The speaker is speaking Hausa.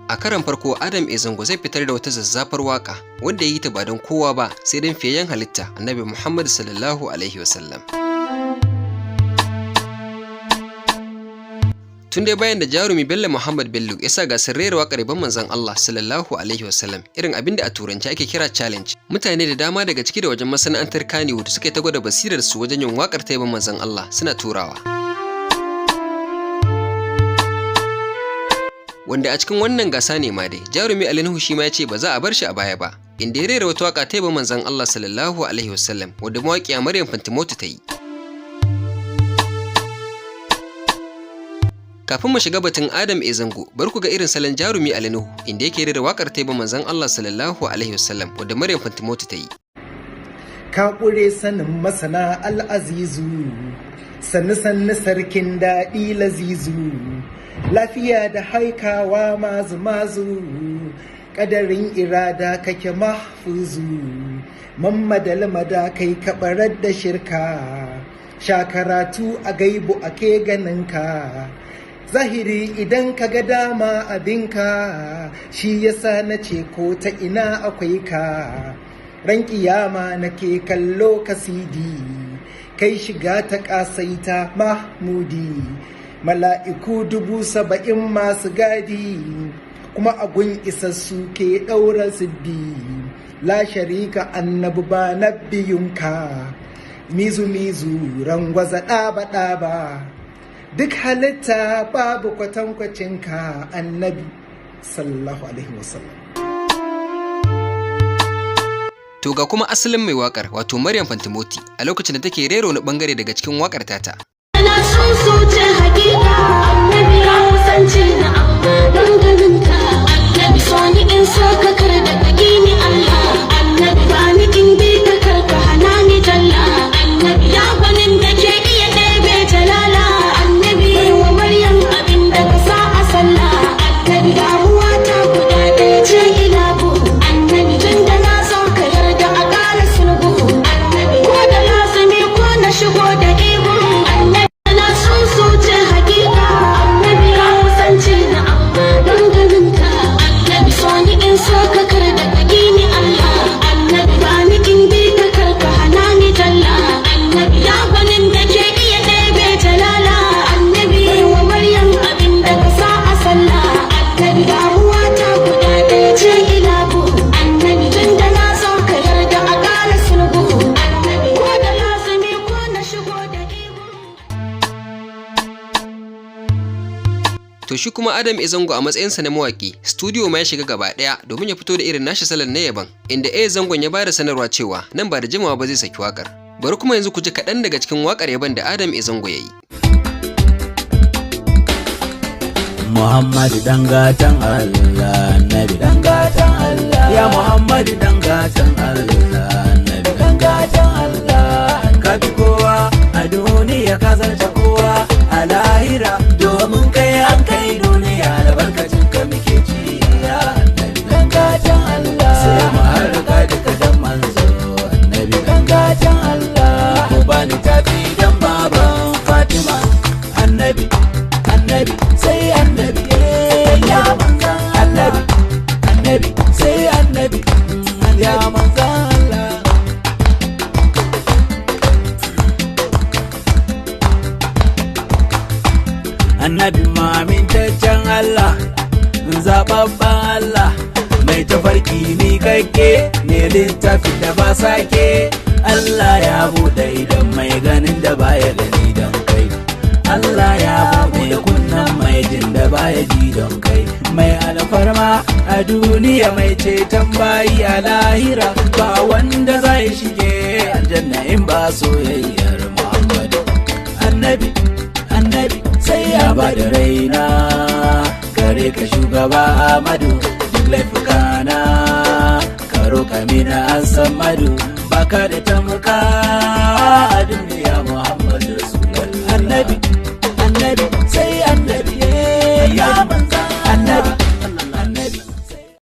A karon farko, Adam A. Zango zai fitar da wata zazzafar waka wanda ya yi ta ba don kowa ba sai don fiyayyen halitta, Annabi Muhammad sallallahu alaihi wasallam. Tun dai bayan da jarumi Bello Muhammad Bello ya sa gasar rera waƙar yabon manzon Allah sallallahu alaihi wasallam, irin abin da a turanci ake kira challenge. Mutane da dama daga ciki da wajen masana'antar Kannywood suka yi ta gwada basirar su wajen yin waƙar ta yabon manzon Allah suna turawa. Wanda a cikin wannan gasa ne ma dai jarumi Ali Nuhu shi ma ya ce ba za a bar shi a baya ba, inda ya rera wata waƙa ta yabon manzon Allah sallallahu alaihi wasallam wadda mawaƙiya Maryam Fantimotu ta yi. Kafin mu shiga batun Adam A. Zango, bar ku ga irin salon jarumi Ali Nuhu inda yake rera waƙar ta yabon manzon Allah sallallahu alaihi wasallam wadda Maryam Fantimotu ta yi. Ka ƙure sanin masana al'azizu, sannu sannu sarkin daɗi lazizu, lafiya da haikawa mazu mazu, ƙadarin irada kake mahfuzu, mammadal mada kai kaɓarar da shirka, sha karatu a gaibu ake ganinka. Zahiri idan ka ga dama abinka, shi yasa na ce ko ta ina akwai ka. Ran kiyama nake kallo kasidi, kai shiga ta kasaita mahmudi, mala'iku 70,000 masu gadi, kuma agun isassu ke ɗaura siddi, la sharika annabi ba na biyunka, mizu mizu rangwaza ɗaba ɗaba. Duk halitta babu kwatankwacinka annabi sallallahu alaihi wasallam. To ga kuma asalin mai waƙar, wato Maryam Fantimoti, a lokacin da take rera wani bangare daga cikin waƙar tata. Na sun hakika annabi ka kusanci na amma don ganin ka, annabi so ni in so ka kar da ka ni Allah, annabi ba ni in bi ka kar ka hana ni jalla, annabi ya gwanin da ke iya ɗebe jalala, annabi wa Maryam abin da ka sa a sallah, annabi damuwa ta guda ɗaya ce ilahu, annabi tun da na so ka yarda a ƙara sulhu, annabi ko da lazumi ko na shigo da ihu, annabi na sun ce hakika annabi ka kusanci na amma don ganin ka, annabi so ni in so ka kar da ka ni Allah, annabi ba ni in bi ka kar ka hana ni jalla, annabi ya gwanin da ke iya ɗebe jalala, annabi wa Maryam abin da ka sa a sallah, annabi damuwa ta guda ɗaya ce ilahu, annabi tun da na so ka yarda a ƙara sulhu, annabi ko da lazumi ko na shigo da ihu. To shi kuma Adam A. Zango a matsayinsa na mawaƙi, studio ma ya shiga gaba ɗaya domin ya fito da irin nashi salon na yaban, inda A. Zangon ya bada sanarwa cewa nan ba da jimawa ba zai saki waƙar. Bari kuma yanzu ku ji kaɗan daga cikin waƙar yaban da Adam A. Zango ya yi. Muhammadu dan gatan Allah, Nabi dan gatan Allah, ya Muhammadu dan gatan Allah, Nabi dan gatan Allah, ka fi kowa a duniya, ka zarta kowa a lahira, domin kai an kai duniya, albarkacin ka muke ci, ya Annabi dan gatan Allah, sai mu harka duka dan manzo, Annabi dan gatan Allah, ku bani tafi dan baban Fatima, Annabi annabi sai annabi, ya manzan annabi, annabi sai annabi, ya manzan Allah. Annabi mamintaccen Allah, zababban Allah, mai tafarki ni kake ne, littafi da ba sake, Allah ya buɗe idan mai ganin da baya gani don kai, Allah ya buɗe kunnen mai jin da baya ji don kai, mai alfarma a duniya, mai ceton bayi a lahira, ba wanda zai shige aljanna in ba soyayyar Muhammadu, annabi annabi sai ya ba da raina gare ka, shugaba Amadu, duk laifukana ka roƙa mina an san madu, baka da tamka a duniya, Muhammadu Rasulullah, annabi.